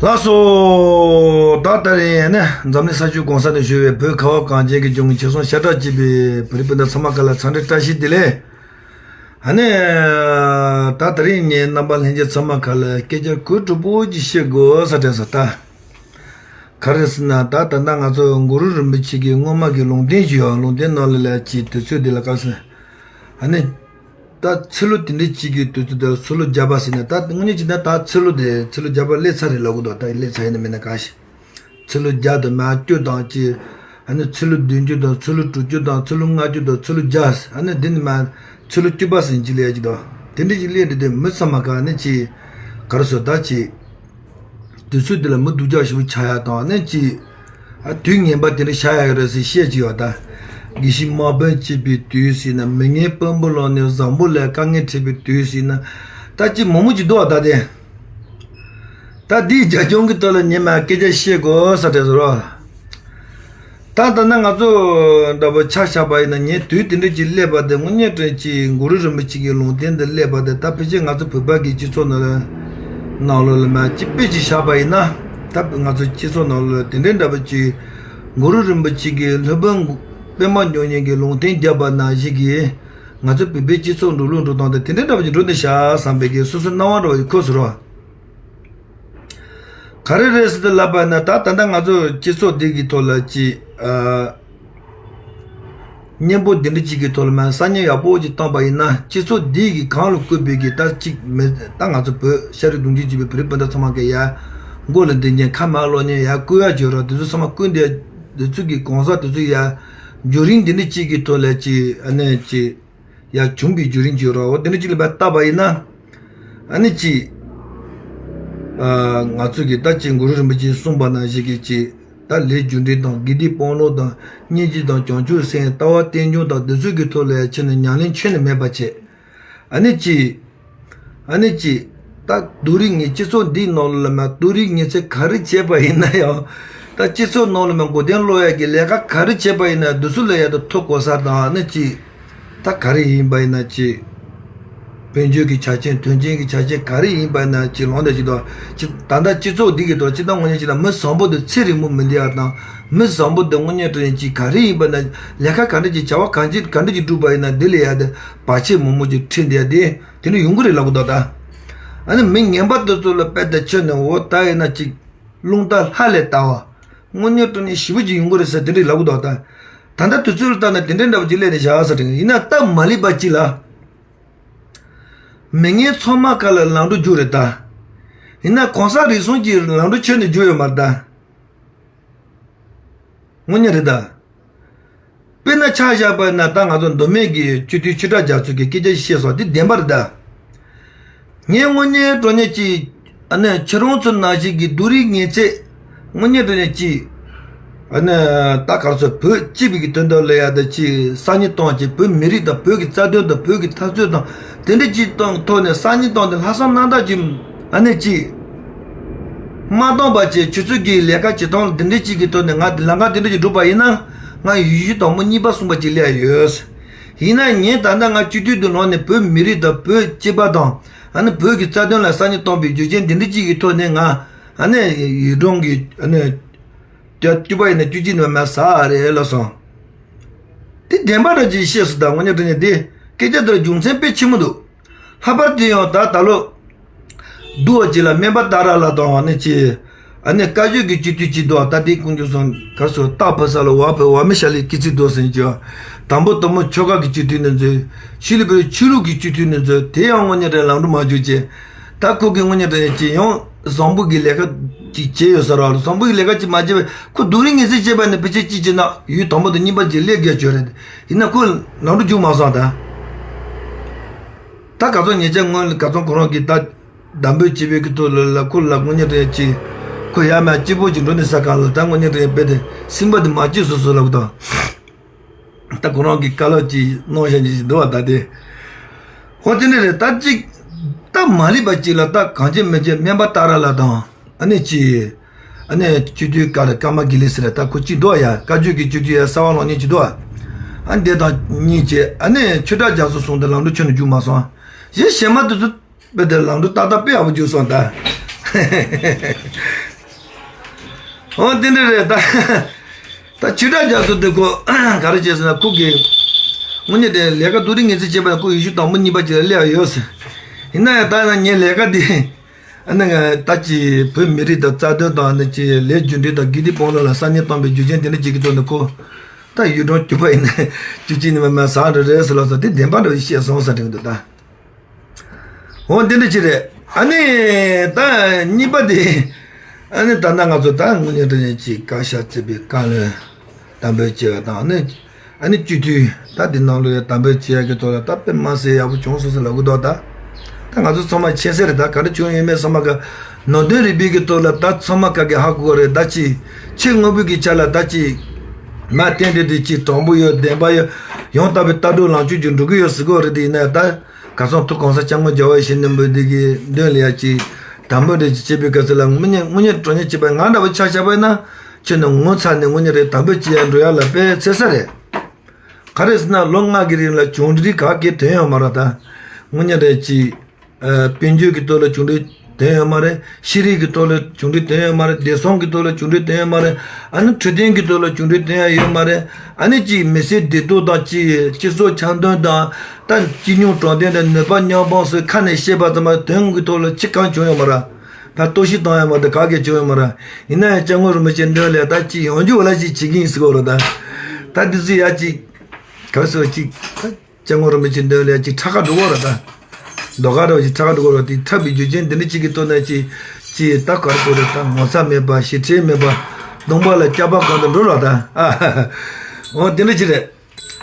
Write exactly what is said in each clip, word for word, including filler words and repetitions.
ལགས་སོ། ད་ད་རེས་ནི་འཛམ་གླིང་ས་ཕྱོགས་གང་ས་ནས་བཞུགས་པའི་བོད་ཁ་བ་གངས་ཅན་གྱི་ལྗོངས་ཀྱི་ཆེ་མཐོང་ཤ་ཁྲག་གཅིག་པའི་བོད་རིགས་སྤུན་ཟླ་ཚང་མ་ག་ལ་འཚམས་འདྲི་བཀྲ་ཤིས་བདེ་ལེགས། ཨ་ནི། ད་ད་རེས་ངས་རྣམ་པ་ལྷན་རྒྱས་ཚང་མ་ག་ལ་སྐད་ཆ་གོ་དྲུག་པོ་ཅིག་བཤད་དགོས་ས་དྲན་སོང་ད། ག་རེ་ཟེར་ན་ད་ད་ལྟ་ང་ཚོ་གུ་རུ་རིན་པོ་ཆེ་གི་སྔོན་མ་གི་ལུང་བསྟན་ཞིག་ཡོད། ལུང་བསྟན་ནང་ལ་ལ་ཅིག་དུས་ཚོད་འདི་ལ་ག་རེ་ཟེར། ཨ་ནི། ད་ཚེ་ལོ་དེ་འདྲའི་གཅིག་གི་དུས་ཚོད་དེ་ཚེ་ལོ་བརྒྱ་པ་ཟེར་ནས་ད་དངོས་གནས་བྱས་ན་ད་ཚེ་ལོ་དེ་ཚེ་ལོ་བརྒྱ་པ་སླེབས་ཚར་རེད་ལབ་གི་འདུག་ད་སླེབས་ཚར་ཡིན་ན་མིན་ན་གང་ཞིག་ཚེ་ལོ་བརྒྱ་དང་མ་བཅུ་དང་གཅིག་ཨ་ནི་ཚེ་ལོ་བདུན་ཅུ་དང་ཚེ་ལོ་དྲུག་ཅུ་དང་ཚེ་ལོ་ལྔ་བཅུ་དང་ཚེ་ལོ་བརྒྱ། ཨ་ནི་འདི་ནི་མ་ཚེ་ལོ་བཅུ་པ་ཟིན་གྱི་ལས་ཀྱི་དང་དེ་འདྲ་ཞིག་སླེབས་འདི་དེ་མི་ཚང་མ་ག་ནི་ཅིག་ག་རེ་ཟེར་ད་ཅིག་དུས་ཚོད་འདི་ལ་མི་སྡུག་ཅག་ཞིག་ཆགས་ཡ་དང་ཨ་ནི་ཅིག་ཨ་དུས་ངན་པ་དེ་འདྲ་ཤར་ཡ་ཡོད་རེད་ཟེར་བཤད་ཀྱི་ཡོད་ད། དགེ་བཤེས་དམག་དཔོན་བྱེད་པའི་དུས་ཟེར་ན་མི་ངན་དཔོན་པོ་ལོག་ནས་བཟང་པོ་ལ་དཀའ་ངལ་འཕྲད་པའི་དུས་ཟེར་ན་ད་ཅིག་མང་མོ་ཅིག་འདུག་བ་ད་དེ། ད་འདིའི་རྒྱབ་ལྗོངས་ཀྱི་ཐོག་ལ་ཉི་མ་སྐད་ཆ་བཤད་དགོས་ས་དེ་ཚོ་རོ། ད་ལྟ་ན་ང་ཚོ་འདྲ་པོ་ཆ་བཞག་པ་ཡིན་ན་ངས་དུས་དེ་འདྲ་ཅིག་སླེབས་པ་དེ་དངོས་གནས་དྲན་ཅིག་གུ་རུ་རིན་པོ་ཆེ་གི་ལུང་བསྟན་དེ་སླེབས་པ་དེ་ད་ཕལ་ཆེར་ང་ཚོ་བོད་པ་གི་སྤྱི་ཚོགས་ནང་ལ་ནང་ལོགས་ལ་མ་ཅིག་དཔེ་ཅིག་བཞག་པ་ཡིན་ན་ད་ང་ཚོ་སྤྱི་ཚོགས་ནང་ལ་དེ་འདྲའི་འདྲ་པོ་ཅིག་གུ་རུ་རིན་པོ་ཆེ་གི་སློབ་དཔོན་པད་མ་འབྱུང་གནས་ཀྱི་ལུང་བསྟན་བརྒྱབ་པ་ནང་བཞིན་གྱི་ང་ཚོ་བོད་པའི་སྤྱི་ཚོགས་འགྲོ་ལུགས་འགྲོ་སྟངས་དེ་དེ་འདྲའི་འདྲ་པོ་ཅིག་འགྲོ་འདི་བཞག་བསམ་པའི་གི་སོ་སོའི་སྣང་བ་འདྲ་པོ་ཅིག་འཁོར་སོང་རོ། ག་རེ་རེད་ཟེར་ཏེ་ལབ་པ་ན་ད་ད་ལྟ་ང་ཚོ་སྤྱི་ཚོགས་འདི་གི་ཐོག་ལ་ཅིག་ཨ། གཉེན་པོ་འདི་འདྲ་ཅིག་གི་ཐོག་ལ་མ་ས་གནས་ཡག་པོ་ཅིག་བཏང་པ་ཡིན་ན་སྤྱི་ཚོགས་འདི་གི་གང་ལ་བཀོད་པའི་གི་ད་ཅིག་མེད་ད་ང་ཚོ་བོད་ཤ་རུས་གདུང་རྒྱུད་ཅིག་པའི་བོད་རིགས་སྤུན་ཟླ་ཚང་མ་གི་ཡ་མགོ་ལ་འདི་ཉན་ཁ་མ་ལོ་ཉན་ཡ་བཀོད་ཡ་བྱོས་རོགས་དེ་ཚོ་ཚང་མ་བཀོད་འདི་དེ་ཚོ་གི་གང་ཟག་དེ་ཚོ་ཡ་བརྒྱུད་རིམ་འདི་འདྲ་ཅིག་གི་ཐོག་ལ་ཅིག་ཨ་ནི་ཅིག་ཡ་བྱུང་བའི་བརྒྱུད་རིམ་གྱི་རོ་འོ་དེ་འདྲ་ཅིག་ལ་བལྟ་བ་ཡིན་ན། ཨ་ནི་ཅི། ང་ཚོ་གི་ད་ཅི་གུ་རུ་རིན་པོ་ཆེས་གསུངས་པ་ནང་བཞིན་གྱི་ཅི། ད་ལས་རྒྱུ་འབྲས་དང་དགེ་སྡིག་སྤོང་ལོ་དང་སྙིང་རྗེ་དང་བྱང་ཆུབ་སེམས་ལྟ་བ་རྟེན་འབྱུང་དང་འདི་ཚོ་གི་ཐོག་ལ་ཡ་ཕྱིན་ནས་ཉམས་ལེན་ཆོས་ནི་མེད་པ་བྱས། ཨ་ནི་ཅི། ཨ་ནི་ཅི། ད་སྡུག་རིགས་ངན་སྤྱི་ཚོགས་འདིའི་ནང་ལ་མ་སྡུག་རིགས་ངན་ཚེ་ག་རེ་བྱས་པ་ཡིན་ན་ཡང་། ད་སྤྱི་ཚོགས་ནང་ལ་མ་མགོ་རྟིང་སློག་ཡ་གི་ལས་ཀ་ག་རེ་བྱས་པ་ཡིན་ན་འདི་ཚོ་ལ་ཡ་ད་ཐུགས་གོ་ས་དང་ཨ་ནི་ཅི། ད་ག་རེ་ཡིན་པ་ཡིན་ན་ཅི། དཔལ་འབྱོར་གྱི་ཆ་རྐྱེན་དོན་ཆེན་གྱི་ཆ་རྐྱེན་ག་རེ་ཡིན་པ་ཡིན་ན་ཅི་ལོང་དེ་ཅི་དང་ཅི་ད་ལྟ་སྤྱི་ཚོགས་འདི་གི་ཐོག་ཅི་ད་དངོས་གནས་ཅི་ད་མི་བཟང་པོ་དེ་ཚེ་རིང་པོ་མི་འདི་ཡ་དང་མི་བཟང་པོ་དེ་དངོས་གནས་དྲན་ཅི་ག་རེ་ཡིན་པ་ན་ལས་ཀ་ག་འདྲ་ཅིག་བྱ་བ་གང་ཅི་ག་འདྲ་ཅིག་བསྒྲུབས་པ་ཡིན་ན་འདི་ལས་ཡ་དེ་བར་ཆད་མང་པོ་ཅིག་འཕྲད་འདི་ཡ་དེ་དེ་འདྲ་ཡོང་གི་རེད་ལབ་གི་འདུག་ད། ཨ་ནི་མི་ངན་པ་དེ་ཚོ་ལ་དཔེ་དེ་ཆོད་ནས་འོ་ད་ཡིན་ན་ཅིག་རླུང་རྟ་ལྷ་ལས་དལ་བ། དངོས་གནས་དྲང་གནས་ཞེ་པོ་ཅིག་ཡོང་གི་རེད་ཟེར་དེ་འདྲ་ལབ་གི་འདུག་ད། ད་ལྟ་དུས་ཚོད་ལ་བལྟས་ན་དེ་འདྲའི་འདྲ་པོ་ཅིག་སླེབས་ནས་བཞག་ཟེར་དྲན་ཡིན་ན་སྟབས་མ་ལེགས་པ་ཅིག་ལ། མི་ངན་ཚང་མ་ག་ལ་ལམ་འགྲོ་རྒྱུ་རེད་ད། ཡིན་ན་གང་ཟག་རེ་ཟུང་གིས་ལམ་འགྲོ་ཆོད་ནས་རྒྱུ་ཡོད་མ་རེད་ད། དངོས་གནས་རེད་ད། དཔེར་ན་ཆ་བཞག་པ་ན་ད་ང་ཚོ་མདོ་སྨད་ཀྱི་སྤྱི་འཐུས་ཆོས་གྲགས་རྒྱ་མཚོ་གིས་སྐད་ཆ་ཞིག་བཤད་སོང་དེ་བདེན་པ་རེད་ད། ངས་དངོས་གནས་དྲང་གནས་ཀྱི་ཨ་ནི་ཁྱེད་རང་ཚོ་ནང་བཞིན་གྱི་སྡུག་རིགས་ངན་ཚད་དངོས་གནས་དྲང་གནས་ཀྱི་ཨ་ནི་ད་ག་རེ་ཟེར་བོད་སྤྱི་པའི་གི་དོན་དག་ལ་ཡ་ད་ཅི་སང་ཉིན་གཏོང་ཅི་བོད་མི་རིགས་དང་བོད་ཀྱི་རྩ་དོན་དང་བོད་ཀྱི་འཐབ་རྩོད་དང་དེ་འདྲ་ཅིག་གཏོང་ཐོག་ནས་སང་ཉིན་གཏོང་དེ་ལྷག་བསམ་རྣམ་དག་ཅིག་ཨ་ནི་ཅི། མ་གཏོང་པ་བྱས་ཁྱོད་ཚོ་གི་ལས་ཀ་བྱེད་སྟངས་འདི་འདྲ་ཅིག་གི་ཐོག་ནས་ང་ལམ་ཁ་འདི་འདྲ་ཅིག་སྒྲུབ་པ་ཡིན་ན་ང་ཡུལ་གཞི་དང་པོ་གཉིས་པ་གསུམ་པ་ཅིག་སླེབས་ཡོད། ཡིན་ན་ངས་ད་ལྟ་ང་སྤྱི་འཐུས་དུ་ལངས་ནས་བོད་མི་རིགས་དང་བོད་སྤྱི་པ་དང་ཨ་ནི་བོད་ཀྱི་རྩ་དོན་ལ་སང་ཉིན་གཏོང་པའི་རྒྱུ་རྐྱེན་འདི་འདྲ་ཅིག་གི་ཐོག་ནས་ང་ཨ་ནི་ཡུལ་གྲོང་གི་ཨ་ནི་བཅུ་པ་ཡིན་ན་བཅུ་གཅིག་ནས་མ་ཟ་རེད་ལ་སོང་། དེ་བདེན་པ་འདྲ་ཅིག་བཤད་སོང་ད་དངོས་གནས་དྲང་གནས་དེ་སྐད་ཆ་དེར་རྒྱུ་མཚན་དཔེ་ཆེན་པོ་འདུག་ལྷག་པར་དུ་ཡང་ད་ད་ལོ། འདུག་བ་ཅིག་ལ་སྨན་པ་ཏཱ་ར་ལགས་དང་ཨ་ནི་ཅི། ཨ་ནི་བཀའ་བརྒྱུད་ཀྱི་སྤྱི་འཐུས་ཅིག་འདུག་བ་ད་ལྟའི་དཀོན་མཆོག་གསུམ་གར་སོ་རྟག་ཕུ་ས་ལ་བ་ཕུ་བ་མི་ཤ་ལི་སྐྱིད་ཚིག་འདུག་ཟིན་ཅི། དང་པོ་དང་པོ་ཆོལ་ཁ་གི་སྤྱི་འཐུས་ནི་མཛོད། ཕྱི་ལི་པུ་ཆོས་ལུགས་ཀྱི་སྤྱི་འཐུས་ནི་མཛོད་དེ་ཡང་དངོས་གནས་དྲན་ལམ་འགྲོ་མ་བྱུང་ཅི། ད་ཁོ་གི་དངོས་གནས་དྲན་ཅི་ཡང་བཟང་པོ་གི་ལས་ཀ་ཅིག་བྱས་ཡོད་ས་ར་བཟང་པོ་གི་ལས་ཀ་ཅིག་མ་བྱས་པས་ཁོ་སྡུག་རིགས་ངན་ཚད་བྱས་པ་ནི་ཕལ་ཆེར་ཅི་བྱས་ན་ཡུལ་དང་པོ་དང་གཉིས་པ་ཅིག་ལས་རྒྱ་བྱོས་རེད། ཡིན་ན་ཁོ་ལམ་འགྲོ་རྒྱུག་མ་སོང་ད། ད་ག་ཚོད་ཉེ་ཆར་སྔོན་ག་ཚོད་ཁོ་རང་གིས་ད་དམ་འབུལ་བྱེད་པའི་གི་ཐོག་ལ་ལ་ཁོ་ལ་དངོས་གནས་དྲན་ཅི། ཁོ་ཡ་མ་སྐྱིད་པོ་ཅིག་འགྲོ་ནས་ས་གང་ལ་ད་དངོས་གནས་དྲན་དཔེ་དེ་སེམས་པ་དེ་མ་སྐྱིད་སོ་སོ་ལབ་དང་། ད་ཁོ་རང་གིས་བཀའ་སློབ་ཅིག་གནང་བཞག་ཅིག་འདུག་བ་ད་དེ། ཧོ་དེ་ནས་རེད་ད་ཅིག་ད་མ་ལེགས་པ་ཅིག་ལ་ད་གང་བྱེད་མི་བྱེད་སྨན་པ་ཏཱ་ར་ལགས་དང་ཨ་ནི་ཅི། ཨ་ནི་སྤྱི་འཐུས་ཀ་ལ་ཀརྨ་དགེ་ལེགས་ཟེར་ད་ཁོ་ཅིག་འདུག་ཡ་བཀའ་བརྒྱུད་ཀྱི་སྤྱི་འཐུས་ཡ་གསར་བ་ལངས་མཁན་ཅིག་འདུག་ཨ་འདི་དང་གཉིས་བྱས་ཨ་ནི་ཆོས་གྲགས་རྒྱ་མཚོ་གསུང་དེ་ལམ་འགྲོ་ཆོད་ནས་རྒྱུག་མ་སོང་། གཞན་གཞན་མ་དེ་ཚོ་དཔེ་དེ་ལམ་འགྲོ་ཏག་ཏག་དཔེ་ཡག་པོ་རྒྱུག་སོང་ད། ཨོ་དེ་འདྲ་རེད་ད། ད་ཆོས་གྲགས་རྒྱ་མཚོ་དེ་ཁོ་ག་རེ་བྱས་ཟེར་ན་ཁོ་གི་དངོས་གནས་དེ་ལས་ཀ་དུ་རིང་ངེས་ཚེ་བྱས་པ་ན་ཁོ་ཡུལ་ཤུལ་དང་པོ་གཉིས་པ་ཅིག་ལ་སླེབས་ཡོད་ཟེར། ཡིན་ན་ཡང་ད་ཡང་ངའི་ལས་ཀ་དེ། ཨ་ནི་ང་ད་ཅི་བོད་མི་རིགས་དང་རྩ་དོན་དང་ཨ་ནི་ཅི་ལས་རྒྱུ་འབྲས་དང་དགེ་སྡིག་སྤོང་ལོ་ལ་བསམ་ཉེས་བཏང་པའི་རྒྱུ་རྐྱེན་དེ་འདྲ་ཅིག་གི་ཐོག་ནས་ཁོ་ད་ཡུལ་གྲོང་གྱུར་པ་ཡིན་ན་བཅུ་གཅིག་ནས་མ་མ་ཟ་འདྲ་རེད་ཟེར་ལབ་སོང་། དེ་བདེན་པ་འདྲ་བཤད་སོང་ཟེར་དྲན་གི་འདུག་ད། འོ་འདི་འདྲ་ཅིག་རེད། ཨ་ནི་ད་གཉིས་པ་དེ། ཨ་ནི་ད་ལྟ་ང་ཚོ་ད་དངོས་གནས་དྲང་གནས་ཅིག་བཀའ་ཤག་བརྩིས་པའི་བཀའ་བློན་དམ་འབུལ་བྱས་པ་དང་ཨ་ནི། ཨ་ནི་སྤྱི་འཐུས་ད་འདི་ནང་ལོ་ཡ་དམ་འབུལ་བྱེད་ཡ་གི་ཐོག་ལ་ད་དཔེ་མ་སྲིད་ཡག་པོ་བྱུང་སོང་ཟེར་ལབ་གི་འདུག་ད། ད་ང་ཚོ་ཚང་མ་མཁྱེན་གསལ་རེད། ད་ག་འདྲ་བྱུང་ཡོད་མེད་ཚང་མ་ག་ནང་དོན་རིག་པའི་གི་ཐོག་ལ་ད་ཚང་མ་ག་གི་ཧ་གོ་གི་རེད། ད་ཅི་ཆེས་དངོས་པོའི་གི་ཆ་ལ་ད་ཅི་མ་བསྟན་དེ་དེ་ཅི་དྲང་པོ་ཡོད་བདེན་པ་ཡོད་ཡང་དག་པའི་ལྟ་གྲུབ་ལངས་ཕྱོགས་ཀྱི་འགྲོ་གི་ཡོད་ཟེར་གི་རེད། དེ་ཡིན་ན་ད་ག་ཚང་ཐུགས་གང་ས་སྐྱབས་མགོན་རྒྱལ་བ་ཡིད་བཞིན་ནོར་བུ་འདི་གི་མདུན་ལ་ཡ་ཅི་དམ་འབུལ་འདྲ་ཅི་བྱེད་པའི་སྐབས་སུ་ལ་དངོས་གནས་དངོས་གནས་དྲང་གནས་བྱས་པ་ང་འདྲ་བོ་ཆ་བཞག་པ་ཡིན་ན། ཁྱོད་ནི་ངོ་ཚ་ནས་དངོས་གནས་རེད་དམ་འབུལ་བྱེད་ཡ་འགྲོ་ཡ་ལ་དཔེ་འཚེར་ས་རེད། ག་རེ་ཟེར་ན་ལོ་ལྔ་གི་རིང་ལ་བཅོས་སྒྲིག་ག་གེ་ཐོན་ཡོད་མ་རེད་ད། དངོས་གནས་རེད་ཅི། དཔལ་འབྱོར་གྱི་ཐོག་ལ་བཅོས་སྒྲིག་ཐོན་ཡོད་མ་རེད། ཤེས་རིག་གི་ཐོག་ལ་བཅོས་སྒྲིག་ཐོན་ཡོད་མ་རེད། བདེ་སྲུང་གི་ཐོག་ལ་བཅོས་སྒྲིག་ཐོན་ཡོད་མ་རེད། ཨ་ནི་འཕྲོད་བསྟེན་གྱི་ཐོག་ལ་བཅོས་སྒྲིག་ཐོན་ཡ་ཡོད་མ་རེད། ཨ་ནི་ཅི་མི་སེར་བདེ་ཐོག་དང་ཅི་སྤྱི་ཚོགས་འཆམ་མཐུན་དང་ད་སྤྱི་སྙོམས་དྲང་བདེན་དང་ནུས་པ་མཉམ་སྤུངས་སུ་ཁ་ནས་བཤད་པ་ཙམ་པ་དོན་གྱི་ཐོག་ལ་ཅི་གང་བྱུང་ཡོད་མ་རེད། ད་གཏོར་བཤིག་བཏང་ཡ་མ་གཏོགས་ག་གེ་བྱུང་ཡོད་མ་རེད། ཡིན་ན་ཡང་སྐྱབས་མགོན་རིན་པོ་ཆེ་མདུན་ལ་ད་ཅི་ཡོང་རྒྱུ་བ་ལ་ཅི་བྱེད་ཀྱི་ཡིན་ཟེར་གོ་རོ་ད། ད་འདི་ཚོ་ཡ་ཅི་ག་ཟེར་ཅི་ད་སྐྱབས་མགོན་རིན་པོ་ཆེ་མདུན་ལ་ཡ་ཅི་ཁྲ་ཁ་འགྲོ་གོ་རོ་ད། རྡོ་ཁ་འདྲ་བ་ཅི་ཁྲ་ཁ་འགྲོ་གོ་རོ་དེ་འཁྲབ་པའི་རྒྱུ་རྐྱེན་འདི་འདྲ་ཅིག་གི་ཐོག་ནས་ཅི་ཅི་ད་ག་རེ་ཟེར་རེད། ད་ངོ་ཚ་མེད་པ་ཞེ་ཁྲེལ་མེད་པ་གདོང་པ་ལ་སྐྱག་པ་གང་དུ་འགྲོ་རོ་ད། ཨ་འོ་འདི་འདྲ་ཅི་རེད།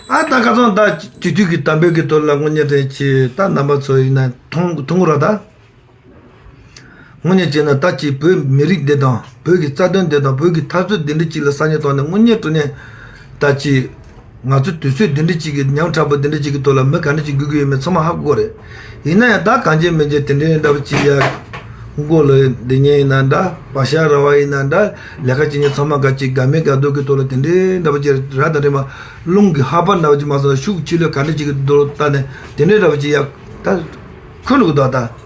ཨ་ད་ཁ་སང་ད་སྤྱི་འཐུས་ཀྱི་དམ་འབུལ་གྱི་ཐོག་ལ་དངོས་གནས་དྲན་ཆེ་ད་རྣམ་པ་ཚོ་ཡིན་ན་མཐོང་མཐོང་གི་རོགས་ད། དངོས་གནས་བྱས་ན་ད་ཅི་བོད་མི་རིགས་འདི་དང་བོད་ཀྱི་རྩ་དོན་འདི་དང་བོད་ཀྱི་འཐབ་རྩོད་འདི་འདྲ་ཅིག་ལ་བསམ་བློ་བཏང་ནས་དངོས་གནས་དྲང་གནས་ད་ཅི་ང་ཚོ་དུས་ཚོད་འདི་འདྲ་ཅིག་གི་ཉམ་ཕྲ་པོ་འདི་འདྲ་ཅིག་གི་ཐོག་ལ་མི་ག་འདྲ་ཅིག་སྒུག་གི་ཡོད་མེད་ཚང་མ་ཧ་གོ་གི་རེད། ཡིན་ན་ཡང་ད་གང་བྱེད་མི་བྱེད་དེ་འདྲའི་འདྲ་པོ་ཅིག་ཡ། མགོ་ལ་འདི་ཉན་ཡིན་ན་འདྲ་བ་ཤ་ར་བ་ཡིན་ན་འདྲ་ལས་ཀ་བྱེད་མཁན་ཚང་མ་ག་ཅིག་དགའ་མི་དགའ་སྡུག་གི་ཐོག་ལ་དེ་འདྲའི་འདྲ་པོ་ཅིག་ར་དང་རེ་མ་རླུང་གི་ཧ་པ་འདྲ་པོ་ཅིག་མ་སོང་ཤུགས་ཆེ་ལོས་ག་འདྲ་ཅིག་གི་འདུག་ལྟ་ནས་དེ་འདྲའི་འདྲ་པོ་ཅིག་ཡ་ད་ཁུ་ལུག་ད་ད།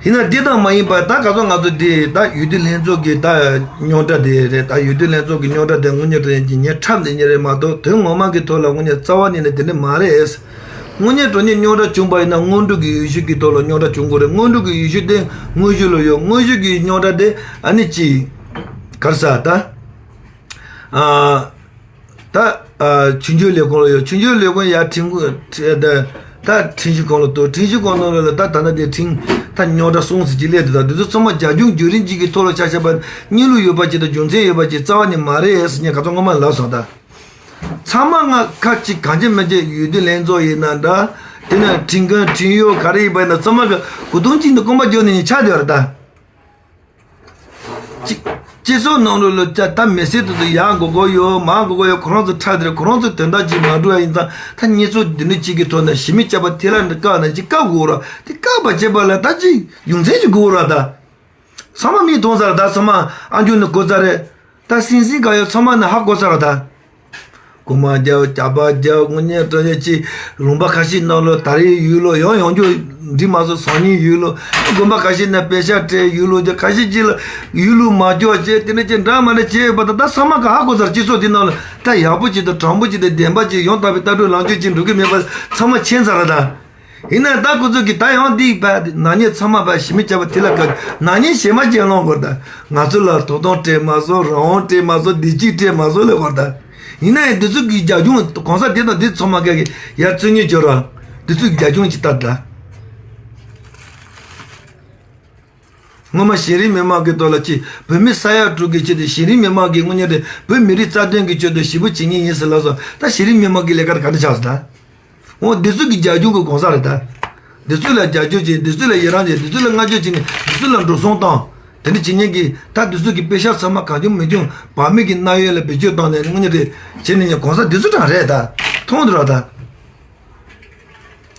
ཡིན་ན་འདི་ལྟར་མ་ཡིན་པར་ད་ག་ཚོད་ང་ཚོ་འདི་ད་འོས་བསྡུ་ལྷན་ཚོགས་ཀྱི་ད་རྙོག་དྲ་དེ་རེད། ད་འོས་བསྡུ་ལྷན་ཚོགས་ཀྱི་རྙོག་དྲ་དེ་དངོས་གནས་དྲང་གནས་ཀྱི་ངས་འཁྲབ་ལེན་ཉེ་རེད་མ་གཏོགས་དོན་ངོ་མ་གི་ཐོག་ལ་དངོས་གནས་རྩ་བ་ཉིད་ནས་དེ་འདྲ་མ་རེད། དངོས་གནས་དྲང་གནས་རྙོག་དྲ་བྱུང་པ་ཡིན་ན་སྔོན་འགྲོ་གི་འོས་ཤོག་གི་ཐོག་ལ་རྙོག་དྲ་བྱུང་དགོས་རེད། སྔོན་འགྲོ་གི་འོས་ཤོག་དེ་དངོས་ཤོག་ལ་ཡོད། དངོས་ཤོག་གི་རྙོག་དྲ་དེ་ཨ་ནི་ཅི་ག་རེ་ཟ་ད། ཨ། ད་ཨ་ཆོས་འབྱོར་ལས་ཁུངས་ལ་ཡོད། ཆོས་འབྱོར་ལས་ཁུངས་ཡར་ཁྲིམས་ཁུངས་ད་ད་ཁྲིམས་ཞིབ་ཁང་ལ་གཏོགས། ཁྲིམས་ཞིབ་ཁང་ནང་ལ་ད་ད་ལྟ་དེ་ཁྲིམས་ད་རྙོག་དྲ་སོང་ཟེར་གྱི་སླེབས་དེ་དང་འདི་ཚོ་ཚང་མ་རྒྱབ་ལྗོངས་བརྒྱུད་རིམ་གཅིག་གི་ཐོག་ལ་ཆ་བཞག་པ་གཉིས་ལུགས་ཡོད་པ་ཅིག་དང་རྒྱུ་མཚན་ཡོད་པ་ཅིག་རྩ་བ་ནས་མ་རེད་ཟེར་ངས་ག་ཚོད་སྔོན་མ་ལབ་སོང་ད། ཚང་མ་ང་ཁ་ཅིག་གང་ཅི་མི་ཅི་འོས་བསྡུ་ལྷན་ཚོགས་ཡིན་ན་འདྲ། དེ་ནས་ཁྲིམས་ཁང་ཁྲིམས་གཡོག་ག་རེ་ཡིན་པ་ཡིན་ན་ཚང་མ་གི་གོ་དོན་གཅིག་འདི་རྐང་པ་རྒྱབ་ནས་ཆགས་བསྡད་ཡོད་རེད་ད། སྤྱི་སྤྱི་ཚོགས་ནང་ལོགས་ལ་ད་མི་སེར་དེ་ཚོ་ཡར་འགྲོ་དགོས་ཡོད་མར་འགྲོ་དགོས་ཡོད། ཁོ་རང་ཚོ་ཁྲ་དེར་ཁོ་རང་ཚོ་དོན་དག་ཅིག་མ་འགྲུབ་ཡ་ཡིན་ཙང་ད་བརྙས་བཅོས་འདི་འདྲ་ཅིག་གི་ཐོག་ནས་ཞི་མི་སྐྱ་པ་ཐི་ལ་འདི་བཀག་ན་ཅིག་བཀག་དགོས་ར། དེ་བཀག་པ་བྱེད་པ་ལ་ད་ཅིག་རྒྱུ་མཚན་ཅིག་དགོས་ར་ད། ཚང་མ་མིག་མཐོང་ས་ར་ད། ཚང་མ་ཨ་མཆོག་ནི་གོ་ས་རེད། ད་སིང་སིང་ག་ཡོད་ཚང་མ་ནི་ཧ་གོ་ས་ར་ད། རྐུ་མ་རྒྱབ་ཇག་པ་རྒྱབ་དངོས་གནས་དྲང་གནས་ཅིག་ལུང་པ་ཁ་ཤས་ནང་ལོགས་ད་རེས་ཡུལ་ལོ་ཡང་ཡང་རྒྱུ་འགྲིག་མ་སོང་། སང་ཉིན་ཡུལ་ལོ་དགོན་པ་ཁ་ཤས་ནས་པེ་ཤག་སྤྲད་ཡུལ་ལོ་རྒྱུ་ཁ་ཤས་ཅིག་ལ་ཡུལ་ལུགས་མ་འཇོག་བྱས་དེ་འདྲ་ཅིག་འདྲ་མ་འདྲ་བྱས་ཡོད་པ་ད། ད་ཚང་མ་ག་ཧ་གོ་ཚར། སྤྱི་ཚོགས་འདི་ནང་ལ་ད་ཡག་པོ་ཅིག་དང་དྲང་པོ་ཅིག་དང་བདེན་པ་ཅིག་ཡང་དག་པའི་ལྟ་གྲུབ་ལངས་ཕྱོགས་ཅིག་འགྲོ་གི་མེད་པ་ཚང་མ་མཁྱེན་ཚར་ར་ད། ཡིན་ན་ད་ཁོ་ཚོ་གིས་ད་ཡང་འདི་བས་ནག་ཉེས་ཚང་མ་བས་ཞི་མི་སྐྱ་པ་དེ་ལ་དགའ་ནག་ཉེས་ཞེ་མ་ཅན་སློང་དགོས་ད། ང་ཚོ་ལ་དོ་དམ་སྤྲད་མ་བཟོ། རང་དབང་སྤྲད་མ་བཟོ། བདེ་སྐྱིད་སྤྲད་མ་བཟོ་ལས་དགོས་ད། ཡིན་ན་ཡང་འདི་ཚོ་གི་རྒྱབ་ལྗོངས་གོང་ས་དེ་དང་འདི་ཚང་མ་ག་གི་ཡར་བཙན་གཉིས་བྱོས་ར། འདི་ཚོ་གི་རྒྱབ་ལྗོངས་ཅིག་ལྟ་ད། སྔོན་མ་གཞི་རིམ་མི་མང་གི་ཐོག་ལ་ཅིག་བོད་མི་ས་ཡ་དྲུག་གི་ཆེད་དུ་གཞི་རིམ་མི་མང་གི་དངོས་གནས་དེ་བོད་མི་རིགས་རྩ་དོན་གྱི་ཆེད་དུ་ཞེ་པོ་བྱེད་ངེས་ཡིན་ཟེར་ལབ་སོང་། ད་གཞི་རིམ་མི་མང་གི་ལས་ཀ་དེ་ག་འདྲ་ཆགས་སོང་ད། འོ་འདི་ཚོ་གི་རྒྱབ་ལྗོངས་ཀྱི་གོང་ས་རེད་ད། འདི་ཚོ་ལ་རྒྱབ་སྐྱོར་བྱེད། འདི་ཚོ་ལ་ཡི་རང་བྱེད། འདི་ཚོ་ལ་བསྔགས་བརྗོད་བྱེད་ནས་འདི་ཚོ་ལ་འགྲོ་སོང་བཏང་། དེ་འདྲ་བྱེད་མཁན་གྱི་ད་འདི་ཚོ་གི་པེ་ཤག་ཚང་མ་གང་བྱུང་མི་བྱུང་བག་མེད་ཀྱི་གནང་ཡོད་ལ་བེད་སྤྱོད་བཏང་ནས་དངོས་གནས་རེད་བྱེད་ནས་ཉན་གོང་ས་འདི་ཚོ་གྲངས་རེད་ད། མཐོང་འདུག་ར་ད།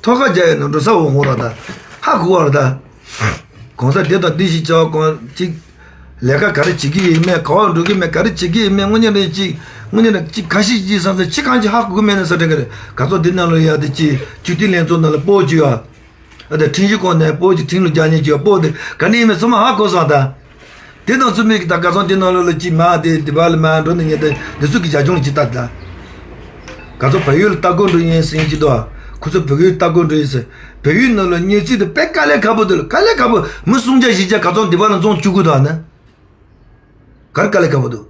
ཐོག་ཁ་རྒྱག་ཡོད་ན་འགྲོ་ས་འོ་ཧོ་ར་ད། ཧ་གོ་བ་ར་ད། གོང་ས་འདི་དང་འདི་ཞིག་བྱ་བ་གོང་ཅིག་ལས་ཀ་ག་རེ་བྱེད་ཀྱི་ཡིན་མེད། ག་བ་འགྲོ་གི་མེད། ག་རེ་བྱེད་ཀྱི་ཡིན་མེད། དངོས་གནས་རེད་ཅིག་དངོས་གནས་རེད་ཅིག་ཁ་ཤས་ཅིག་བསམ་ཚེ་ཅི་གང་ཅི་ཧ་གོ་གི་མེད་ན་ས་དྲན་གི་རེད། ག་ཚོད་འདི་ནང་ལ་ཡ་དེ་ཅི་སྤྱི་འཐུས་ལྷན་ཚོགས་ནང་ལ་སྤོ་བཅུག་ཡ། ཨ་ད་ཁྲིམས་ཞིབ་ཁང་ནས་སྤོ་ཅིག་ཁྲིམས་ལ་རྒྱག་ཉེན་ཅིག་ཡ་སྤོ་དེ་ག་ནས་ཡིན་མེད་ཚང་མ་ཧ་གོ་སོང་ད། དེ་དང་མཚུངས་མེད་ཀྱི་ད་ག་ཚོད་དེ་ནང་ལོགས་ལ་ཅིག་མ་དེ་དེ་བ་ལ་མ་འགྲོ་ནས་ཉེ་དེ་དེ་ཚོ་གི་རྒྱ་ཁྱོན་ལ་ཅིག་ལྟ་ད། ག་ཚོད་བལ་ཡུལ་ལ་ལྟ་སྐོར་འགྲོ་ཡིན་ཟེར་ཡིན་ཅིག་འདུག་ཁོ་ཚོ་བལ་ཡུལ་ལྟ་སྐོར་འགྲོ་ཡིན་ཟེར། བལ་ཡུལ་ནང་ལ་ཉེ་ཚིག་དེ་དཔེ་དཀའ་ལས་ཁག་པོ་འདུག་དཀའ་ལས་ཁག་པོ་མི་སུམ་བརྒྱ་བཞི་བརྒྱ་ག་ཚོད་དེ་བ་ལ་འཛོམས་བཅུག་དགོས་འདུག་ཨ་ནི། གར་དཀའ་ལས་ཁག་པོ་འདུག་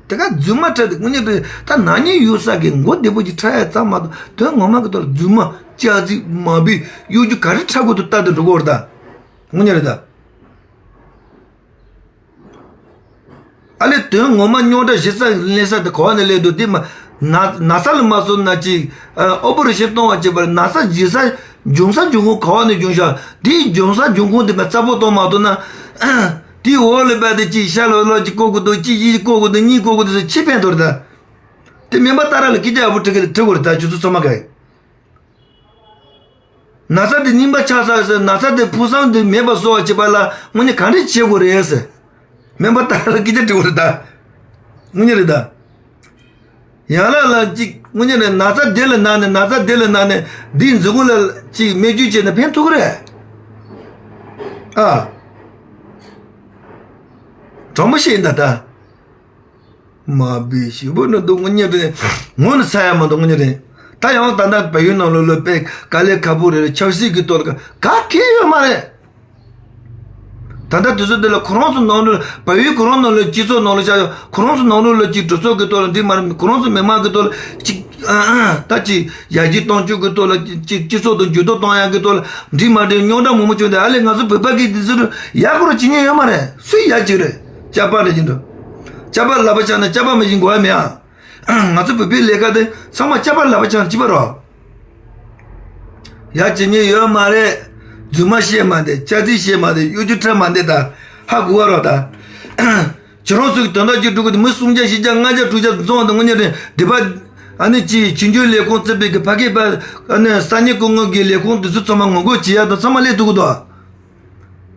དེ་ག་རྫུན་མ་ཁྲ་དེ་དངོས་གནས་དེ་ད་ན་ནིང་ཡོད་ས་གི་མགོ་བདེ་པོ་ཅིག་ཁྲ་ཡ་ཙམ་མ་གཏོགས་དོན་ངོ་མ་གི་ཐོག་རྫུན་མ་སྐྱག་རྫུན་མ་བུའི་གཡོ་སྒྱུ་ག་རེ་ཁྲ་དགོས་འདུག་ལྟ་དུ་འགྲོ་གི་ཡོད་རེད་ད། དངོས་གནས་རེད་ད། ཨ་ལས་དོན་ངོ་མ་རྙོག་དྲ་ཞིག་ས་ལེན་ས་དེ་ག་བ་ནས་སླེབས་འདུག་དེ་མ་ན་ན་ཚ་ལ་མ་སོང་ན་ཅིག་ཨོ་པ་རེ་ཤན་གཏོང་བ་བྱེད་པར་ན་ཚ་ཇི་ས་འབྱུང་ས་འབྱུང་ཁུངས་ག་བ་ནས་བྱུང་ཤག་དེའི་འབྱུང་ས་འབྱུང་ཁུངས་དེ་མ་རྩ་པོ་གཏོང་མ་ཐུབ་ན། དེའི་འོག་ལ་བབས་ཏེ་གཅིག་ཤ་ལོ་ལོ་གཅིག་བཀོག་གི་འདུག་གཅིག་གཉིས་བཀོག་གི་འདུག་གཉིས་བཀོག་གི་འདུག་ཟེར་ཕྱི་ཕན་ཐོགས་རེད་ད། དེ་སྨན་པ་ཏཱ་ར་ལ་སྐད་ཆ་ཡག་པོ་དྲི་གི་དྲི་དགོས་རེད་ད་ཁྱོད་ཚོ་ཚང་མ་ག་ཡིན། ན་ཚ་དེ་རྙིང་པ་ཆགས་ས་ཟེར་ན་ཚ་དེ་ཕུགས་བསམ་དེ་མེད་པ་བཟོ་བ་བྱེད་པ་ལ་དངོས་གནས་ག་འདྲས་བྱེད་དགོས་རེད་ཟེར། སྨན་པ་ཏཱ་ར་ལ་སྐད་ཆ་དྲི་དགོས་རེད་ད། དངོས་གནས་རེད་ད། ཡང་ལ་ལ་གཅིག་དངོས་གནས་རེད། ན་ཚ་དེ་ལ་ན་ནས་ན་ཚ་དེ་ལ་ན་ནས་འདིའི་མཛུབ་གུ་ལ་གཅིག་སྨན་བཅོས་བྱས་ན་ཕན་ཐོགས་ཀྱི་རེད། ཨ། གྲོགས་མོ་ཤེས་ཡིན་ད་ད། མ་བི་ཞིབ་པོ་ནི་འདུག་དངོས་གནས་རེད། ངོ་ནི་ཚ་ཡ་མ་འདུག་དངོས་གནས་རེད། ད་ཡང་ད་ལྟ་བལ་ཡུལ་ནང་ལོགས་ལ་དཔེ་དཀའ་ལས་ཁག་པོ་རེད། ཆབ་སྲིད་ཀྱི་ཐོག་ལ་ག་ག་གེ་ཡོད་མ་རེད། ད་ལྟ་དུས་ཚོད་འདི་ལ་ཁོ་རང་ཚོ་ནང་ལོགས་བལ་ཡུལ་ཁོ་རང་ནང་ལོགས་སྤྱི་ཚོགས་ནང་ལོགས་ཆགས་ཡོད། ཁོ་རང་ཚོ་ནང་ལོགས་ལ་ཅིག་གྲོས་ཚོགས་ཀྱི་ཐོག་ལ་འགྲིག་མ་རེད། ཁོ་རང་ཚོ་མི་མང་གི་ཐོག་ལ་ཅིག་ཨ་ཨ་ད་ཅིག་ཡར་རྒྱས་གཏོང་རྒྱུ་གི་ཐོག་ལ་ཅིག་སྤྱི་ཚོགས་དང་འགྱུར་ལྡོག་གཏོང་ཡག་གི་ཐོག་ལ་འགྲིག་མ་འགྲིག་རྙོག་དྲ་མང་པོ་བྱུང་སྟེ་ཨ་ལས་ང་ཚོ་བོད་པ་གི་དུས་ཚོད་ཡག་པོ་རུ་བྱེད་མཁན་ཡོད་མ་རེད། སུས་ཡག་བྱེད་རེད། ཅག་པ་རེད་ཀྱི་འགྲོ། ཅག་པ་ལབ་པ་ཆགས་ན་ཅག་པ་མི་བཞིན་གོ་བ་མེད་ཨ། ང་ཚོ་བོད་པའི་ལས་ཀ་དེ་ཚང་མ་ཅག་པ་ལབ་པ་ཆགས་ན་ཅི་པ་རོ། ཡག་བྱེད་མཁན་ཡོད་མ་རེད། རྫུན་མ་བཤད་མ་བསྡད། སྐྱག་རྫུན་བཤད་མ་བསྡད། གཡོ་སྒྱུ་འཁྲབ་མ་བསྡད་ད། ཧ་གོ་བ་རོ་ད། ཁྱེད་རང་ཚོ་གི་དོན་དག་ཅིག་སྒྲུབ་དགོས་དུས་མི་སུམ་བརྒྱ་བཞི་བརྒྱ་ལྔ་བརྒྱ་དྲུག་བརྒྱ་འཛོམས་དང་དངོས་གནས་རེད། སྡེ་པ་ཨ་ནི་ཅིག་ཕྱི་འབྱོར་ལས་ཁུངས་བརྩིས་པའི་གི་ཕ་སྐད་པ་ཨ་ནི་ས་གནས་སྐུ་ངོ་གི་ལས་ཁུངས་དེ་ཚོ་ཚང་མ་ངོ་རྒོལ་བྱེད་ཡག་དང་ཚང་མ་སླེབས་ཐུབ་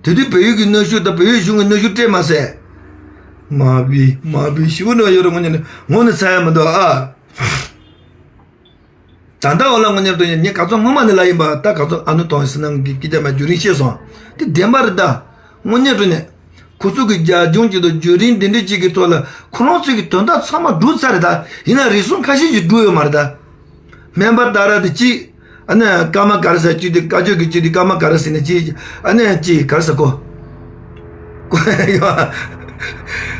ཀྱི་འདུག་དེ་དུས་བལ་ཡུལ་གྱི་གནོན་ཤུགས་དང་བལ་ཡུལ་གཞུང་གི་གནོན་ཤུགས་སྤྲད་མ་ཟད། མ་བི་མ་བི་ཞིབ་པོ་ནོ་ཡོད་རེད། དངོས་གནས་ནི་ངོ་ནི་ཚ་ཡ་མི་འདུག་ཨ། ད་ལྟ་འོ་ལ་དངོས་གནས་དོན་ངས་ག་ཚོད་སྔོན་མ་ནས་ལབ་ཡིན་པ་ད་ག་ཚོད་ཨ་ནུ་དང་སི་ནང་གི་སྐད་ཆ་མ་བརྒྱུད་རིང་བཤད་སོང་། དེ་བདེན་པ་རེད་ད། དངོས་གནས་དྲང་གནས། ཁོ་ཚོ་གི་རྒྱབ་ལྗོངས་ཀྱི་དང་བརྒྱུད་རིམ་འདི་འདྲ་ཅིག་གི་ཐོག་ལ་ཁོ་རང་ཚོ་གི་དོན་དག་ཚང་མ་སྒྲུབ་ཚར་རེད་ད། ཡིན་ན་རིགས་གསུམ་ཁ་ཤས་ཤིག་སྒྲུབ་ཡོད་མ་རེད་ད། སྨན་པ་ཏཱ་ར་དེ་གཅིག་ཨ་ནི་ཀརྨ་ག་རེ་ཟེར་གཅིག་དེ་བཀའ་ཆོས་ཀྱི་གཅིག་དེ་ཀརྨ་ག་རེ་ཟེར་ནས་གཅིག་ཨ་ནི་གཅིག་ག་རེ་ཟེར་གོ་ཡོད།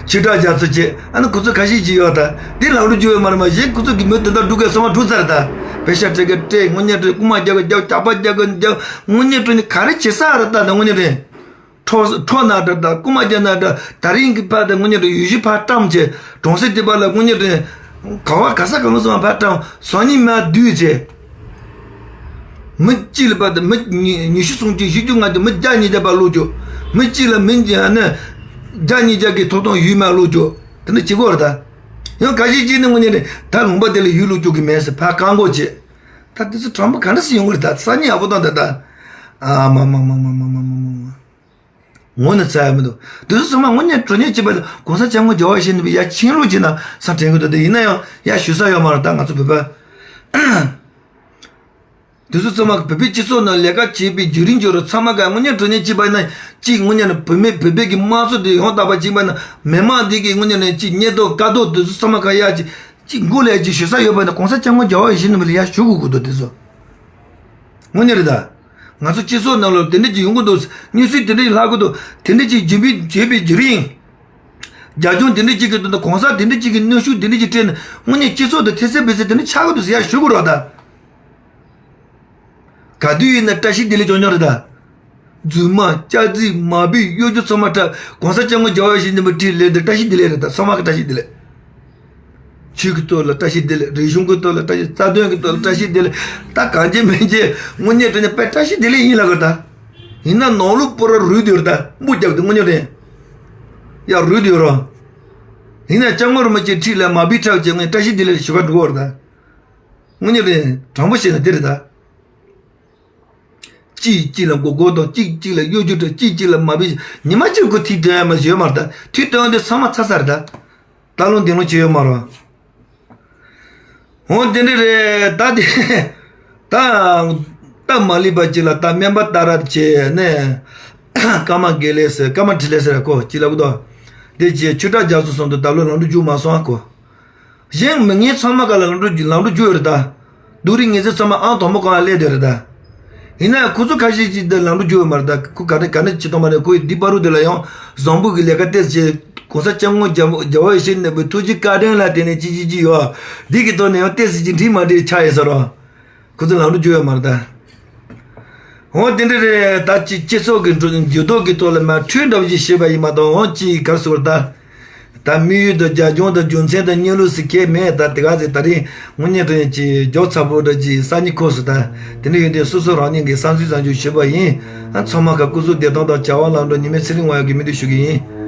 ཆོས་གྲགས་རྒྱ་མཚོ་བཅས་ཨ་ནི་ཁོ་ཚོ་ཁ་ཤས་ཅིག་ཡོད་ད། དེ་ལམ་ལུགས་བརྒྱུད་ཡོད་མ་རེད། མ་གཞི་ཁོ་ཚོ་གི་མི་དེ་འདྲ་སྒྲུབ་མཁན་ཚང་མ་སྒྲུབ་ཚར་རེད་ད། པེ་ཤ་སྤྲད་མཁན་སྤྲད། དངོས་གནས་དྲང་གནས་རྐུ་མ་རྒྱག་གི་རྒྱག་ཇག་པ་རྒྱག་གི་རྒྱག་དངོས་གནས་དྲང་གནས་ག་རེ་བྱེད་ས་རེད་ད། ད་དངོས་གནས་དྲང་གནས་ཁྲོ་ཁྲོ་ན་འདྲ་ད། རྐུ་མ་རྒྱག་ན་འདྲ། ད་རིང་གི་ཕར་དང་དངོས་གནས་དྲང་གནས་ཡུལ་ཤུལ་ཕར་བཀྲམ་བྱས། གྲོང་གསེབ་དེ་པ་ལ་དངོས་གནས་དྲང་གནས་ག་བ་ག་ས་ག་ལོ་སོང་ཕར་བཀྲམ། སང་ཉིན་མར་བསྡུས་བྱས། མི་གཅིག་ལ་པ་དང་མི་ཉི་ཉི་ཤུ་སུམ་ཅུ་བཞི་བཅུ་ལྔ་བཅུ་མི་བརྒྱ་ཉིས་བརྒྱ་པ་བླུགས་རྒྱུ། མི་གཅིག་ལ་མི་ཨ་ནི་བརྒྱ་ཉིས་བརྒྱ་གི་ཐོབ་ཐང་ཡུལ་མར་བླུགས་རྒྱུ། དེ་འདྲ་བྱེད་དགོས་རེད་ད། ཡང་ག་ཞིག་གཅིག་ནི་དངོས་གནས་དྲང་གནས་ད་ལུང་པ་དེ་ལ་ཡུལ་བླུགས་རྒྱུ་གི་མེད་ཟེར་ཕར་བཀག་འགོག་བྱས། ད་དེ་ཚོ་དྲང་པོ་ག་འདྲ་སེ་ཡོང་གི་རེད་ད། སང་ཉིན་ཡག་པོ་བཏང་ད་ད། ཨ་མ་མ་མ། ངོ་ནི་ཚ་ཡ་མི་འདུག་དེ་ཚོ་ཚང་མ་དངོས་གནས་དྲང་གནས་བྱས་པ་དང་གོང་ས་སྐྱབས་མགོན་རྒྱལ་བ་ཡིད་བཞིན་ནོར་བུ་ཡར་ཕྱིན་ལུགས་བྱས་ན་ས་དྲན་གི་འདུག་དེ་ཡིན་ན་ཡང་ཡར་ཞུ་ས་ཡོད་མ་རེད་ད་ང་ཚོ་བོད་པ། དེ་ཚོ་ཚང་མ་བོད་པའི་སྤྱི་ཚོགས་ནང་ལས་ཀ་བྱེད་པའི་བརྒྱུད་རིམ་བརྒྱུད་རིམ་ཚང་མ་ག་དངོས་གནས་དྲང་གནས་བྱས་པ་ཡིན་ན་གཅིག་དངོས་གནས་ནི་བུད་མེད་བོད་པའི་གི་དམངས་གཙོ་དེ་ཡང་དག་པ་བྱས་པ་ན་མི་མང་དེ་གི་དངོས་གནས་ནི་གཅིག་ཉེས་རྡུང་དཀའ་སྡུག་དེ་ཚོ་ཚང་མ་ག་ཡར་གཅིག་གཅིག་མགོ་ལ་ཡར་གཅིག་ཞུ་ས་ཡོད་པ་ཡིན་ན་གོང་ས་སྐྱབས་མགོན་རྒྱལ་བ་ཡིད་བཞིན་ནོར་བུ་ལ་ཡར་ཞུ་དགོས་ཀྱི་འདུག་དེ་ཚོ་དངོས་གནས་རེད་ད། ང་ཚོ་སྤྱི་ཚོགས་ནང་ལ་དེ་འདྲ་ཅིག་ཡོང་གི་འདུག་གནས་ཚུལ་དེ་འདྲ་ཅིག་ལྷག་གི་འདུག་དེ་འདྲ་ཅིག་བརྒྱུད་པའི་བརྒྱུད་པའི་བརྒྱུད་རིམ། རྒྱབ་ལྗོངས་དེ་འདྲ་ཅིག་གི་དོན་དུ་གོང་ས་དེ་འདྲ་ཅིག་གི་གནོན་ཤུགས་དེ་འདྲ་ཅིག་སྤྲད་ནས་དངོས་གནས་སྤྱི་ཚོགས་དེ་ཐེ་སེ་བེ་སེ་དེ་འདྲ་ཆགས་གི་འདུག་ཟེར་ཡ་ཞུ་དགོས་རོགས་ད། ག་དུས་ཡིན་ན་བཀྲ་ཤིས་བདེ་ལེགས་ཆོག་ཉོག་རེད་ད། རྫུན་མ་སྐྱག་རྫུན་མ་བུའི་གཡོ་སྒྱུ་ཚང་མ་ཁྲབ་གོང་ས་སྐྱབས་མགོན་རྒྱལ་བ་ཡིད་བཞིན་ནོར་བུ་བྲིས་ལས་འདི་བཀྲ་ཤིས་བདེ་ལེགས་རེད་ད། ཚང་མ་གི་བཀྲ་ཤིས་བདེ་ལེགས། ཆོས་ཀྱི་ཐོག་ལ་བཀྲ་ཤིས་བདེ་ལེགས། རིག་གཞུང་གི་ཐོག་ལ་བཀྲ་ཤིས། རྩ་དོན་གྱི་ཐོག་ལ་བཀྲ་ཤིས་བདེ་ལེགས། ད་གང་བྱེད་མིན་བྱེད་དངོས་གནས་དྲང་གནས་དཔེ་བཀྲ་ཤིས་བདེ་ལེགས་ཡིན་ལ་གི་ད། ཡིན་ན་ནང་ལོགས་པོ་ར་རུལ་དུ་ཡོད་ད། འབུ་རྒྱབ་དུ་དངོས་གནས་དྲང་གནས་ཡ་རུལ་དུ་ཡོད་རོ། ཡིན་ན་སྐྱབས་མགོན་རིན་པོ་ཆེ་ཁྲིད་ལ་མ་བི་ཁྲབ་བྱས་ངས་བཀྲ་ཤིས་བདེ་ལེགས་ཞུ་ག་འགྲོ་གི་རེད་ད། དངོས་གནས་དྲང་གནས་དྲང་པོ་བཤད་ན་དེ་རེད་ད། གཅིག་གཅིག་ལ་མགོ་སྐོར་དང་གཅིག་གཅིག་ལ་གཡོ་སྒྱུ་དང་གཅིག་གཅིག་ལ་མ་བི་ཉི་མ་གཅིག་ཁོ་ཐིག་དོན་ཡ་མ་ཡོད་མ་རེད་ད། ཐིག་དོན་དེ་ཚང་མ་ཚར་ཚར་རེད་ད། ད་ལོ་འདི་ལོ་ཅི་ཡོད་མ་རེད། འོ་དེ་འདྲ་རེད་ད། དེ་ད་སྟབས་མ་ལེགས་པ་ཅིག་ལ་ད་སྨན་པ་ཏཱ་ར་བྱས་ནས་ ཀརྨ་དགེ་ལེགས་ཟེར། ཀརྨ་འཕྲིན་ལས་ཟེར་ཁོ་ཅི་ལབ་གི་འདུག་དེ་ཅི་ཆོས་གྲགས་རྒྱ་མཚོ་གསུམ་དུ་ད་ལོ་ལམ་འགྲོ་རྒྱུགས་མ་སོང་ཨ་ཁོ། གཞན་མི་ངན་ཚང་མ་ག་ལ་ལམ་འགྲོ་ལམ་འགྲོ་རྒྱུགས་ཡོད་རེད་ད། སྡུག་རུས་ངན་ཚད་ཚང་མ་ཨང་དང་པོ་སྒང་ལ་སླེབས་བསྡད་རེད་ད། ཡིན་ན་ཡང་ཁོ་ཚོ་ཁ་ཤས་ཅིག་དེ་ལམ་འགྲོ་རྒྱུགས་ཡོད་མ་རེད་ད། ཁོ་ག་ནས་ག་ནས་ཅི་གཏོང་མ་རེད། ཁོ་ཡི་འདི་པ་རུ་དེ་ལ་ཡང་བཟང་པོ་གི་ལས་ཀ་ཏེས་བྱེད། གོང་ས་སྐྱབས་མགོན་རྒྱལ་བ་རྒྱལ་བ་ཡིད་བཞིན་ནོར་བུའི་ཐུགས་རྗེ་བཀའ་དྲིན་ལ་བརྟེན་ནས་ཅི་ཅི་ཅི་ཡོད། འདི་གི་ཐོག་ནས་ཡང་ཏེས་ཅི་འདྲི་མ་འདྲི་ཆགས་ཡིན་ས་རོ། ཁོ་ཚོ་ལམ་འགྲོ་རྒྱུགས་ཡོད་མ་རེད་ད། འོ་དེ་འདྲ་རེད་ད། སྤྱི་སྤྱི་ཚོགས་ཀྱི་འགྱུར་འགྱུར་ལྡོག་གི་ཐོག་ལ་མར་འཕྲོས་འདྲ་བོ་ཞིག་བྱས་པ་ཡིན་མ་གཏོགས། འོ་ཅི་ག་རེ་ཟེར་དགོས་རེད་ད། ད་དམིགས་ཡུལ་དང་རྒྱབ་ལྗོངས་དང་རྒྱུ་མཚན་དང་གཉིས་ལུགས་སུ་ཁེལ་མེད་ད། དེ་ག་ཚོད་ད་རིང་དངོས་གནས་དྲང་གནས་ཀྱི་མགྱོགས་ཚ་པོ་འདྲ་ཅིག་སང་ཉིན་ཁོ་སུ་ད། དེ་འདྲ་ཡིན་དུས་སོ་སོ་རང་ཉིད་ཀྱི་བསམ་ཚུལ་ཙམ་ཞིག་ཞུས་པ་ཡིན། ཨ་ཚང་མ་ག་སྐུ་གཟུགས་བདེ་ཐང་དང་བྱ་བ་ལམ་འགྲོ་ཉི་མའི་ཚེ་རིང་བ་ཡོང་གི་སྨོན་འདུན་ཞུ་གི་ཡིན།